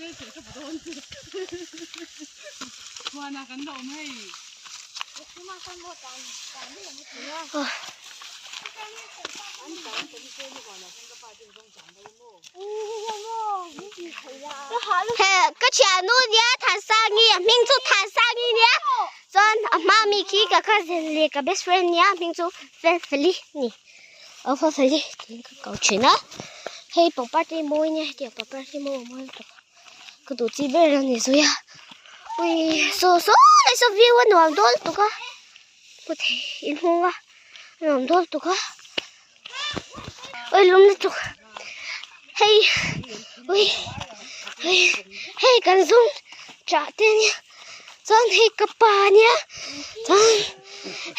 He ka thiannu nia Thansangi a hming chu Thansangi nia chuan a hma mi khi ka cousin leh ka best friend nia a hming chu Felfeli a ni aw Felfeli tiin ka ko thin a hei pangpar te hi mawi nia hetiang pangpar hi mawi a mawi lutuk a ka duh chi ber a ni zui a ui saw saw leh saw view a nuam dawn lutuk a hmu thei inhung a a nuam dawn lutuk a. Ui lum lutuk hei ui ui hei kan zum chah te ania chuan hei ka pa ania chuan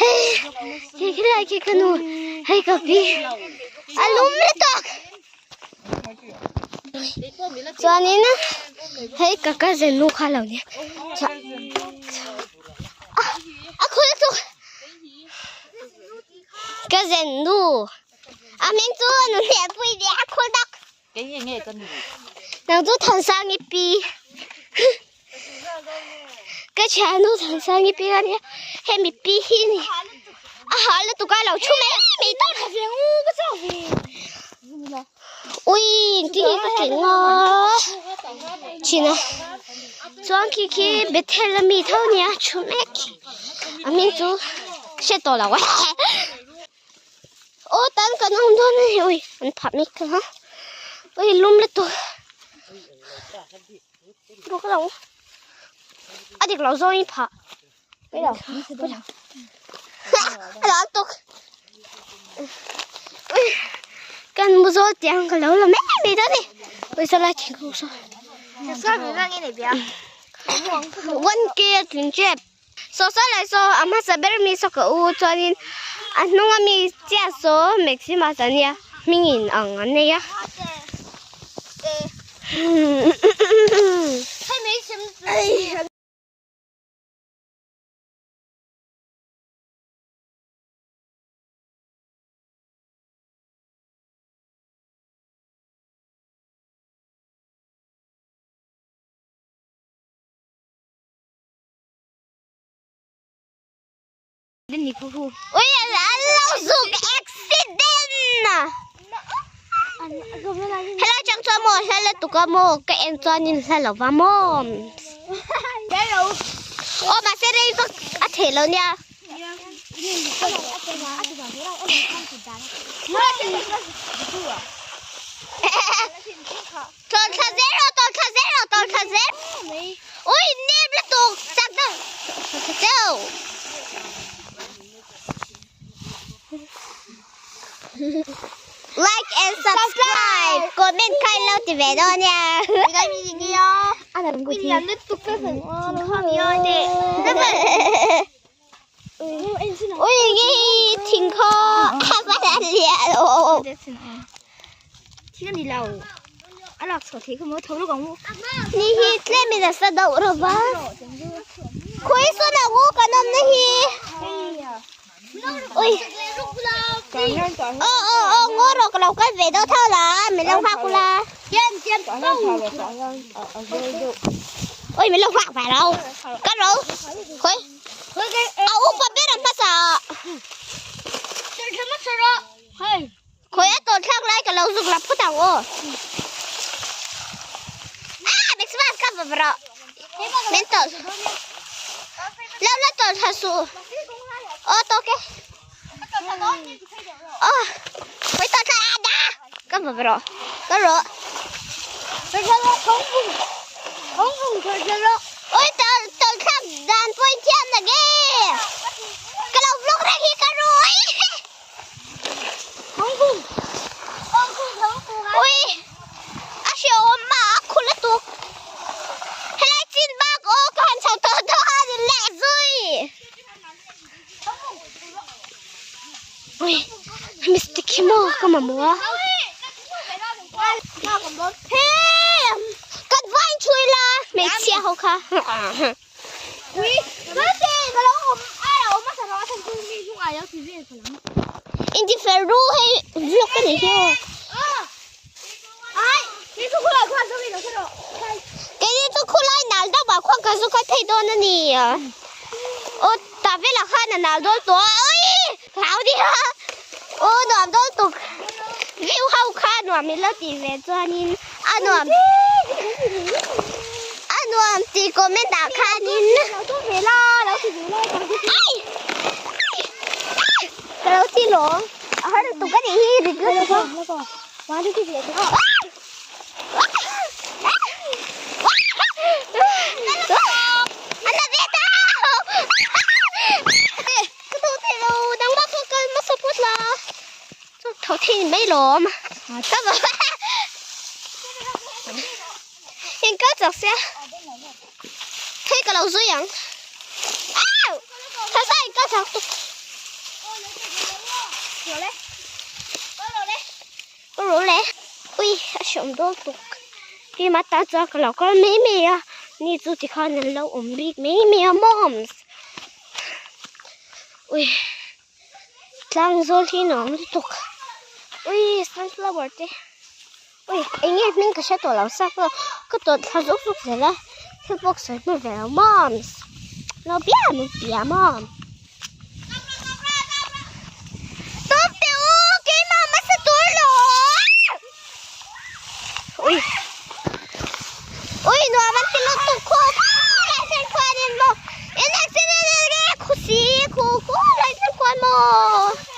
hei khi khilai khi ka nu hei ka pi a lum lutuk chuanin hei ka cousin nu kha lo nia chuan a khul lutuk. Ka zen nu a hming chu nu hne pui ve a khul tak. Kei nge nge ka nu. Nang chu Thansangi pi. Ka thian nu Thansangi pi ka nia hemi pi hi ni a ha lutuk a lo thu mai mai tawp. Ui engtin nge ka keng a thin a chuan khi khi Bethel ami tho nia thu mek khi a hming chu hre tawh lo aw tan kan awm dawn a ni ui an phah mek kha ui lum lutuk bawk lo a dik lo zawngin phah a lo tuk kan mu zawl tiang ka lo la mai mai dawn ni pawisa lai thingkung saw 1k a tling tep saw saw leh saw a hmasa ber mi saw ka u chuanin a hnung ami chiah saw maximus ania hming in ang an nei a. Ui an lo zuk accident helai chang chuan maw hla lutuk a maw ka en chuanin hla lo va maw aw mahse rei vak a theih lo nia. Tawlh thla zel rawh tawlh thla zel rawh tawlh thla zel ui nep lutuk chak deuh deuh. Like and subscribe comment kha in lo ti ve dawn nia. Ui nge thing kha a va la lian lo. Ni hi tlem in a sa deuh rawh va. Khawi sawn ang u kan awmna hi. Ui. Aw aw aw ngaw rawh ka lo kal ve deuh tho la min lo nghak ula. Ui min lo nghak ve lo. Ka ro. Khawi. A upa ber a hmasa. Khawi a tawlh thlak lai ka lo zuk la phawt ang aw. Ah Maxmas ka va rawh. Min tawlh. Lo la tawlh thla suh. Aw tawk e. Aw khawi tawlh thla a da. Ka va rawh. Ka rawh. Ui tawlh tawlh thlak dan pawh in thiam na ge. Ka lo vlog reng hi ka rui. Ui a hrehawm mah a khul lutuk helai chin bak aw ka han chho tawh tawh a ni leh zui ui mistake hi maw ka mamawh a he kan vain thui la hmeichhia ho kha. Inti fel ru hei vlog ka nih hi aw. ka zu kal phei dawn a ni. Aw tah velah khan a nal dawn tawh a ui hlau nia aw nuam dawn tuk view ho kha nuam ilo tih ve chuanin a nuam a nuam tih comment ah khanin ai ai ka lo ti lawm a har lutuk a nih hi rik lutuk a. Ka rawh le ui a hreawm dawn tuk keimah tan chuan ka lo kal mai mai a ni chu tikhan an lo awm bik mai mai a moms ui tlang zawl hi nuam lutuk ui sunflower te ui eng nge hming ka hre tawh lo sunflower ka tawt thla zuk zuk zel a thil pawh ka sawi hman ve lo moms lo bia min ti a mom. Tawp teh u, keimah hmasa tur lo. Ui. Ui, nuam an ti lutuk khu lai sen khuan in maw. In accident nge khusi khu khu lai sen khuan maw.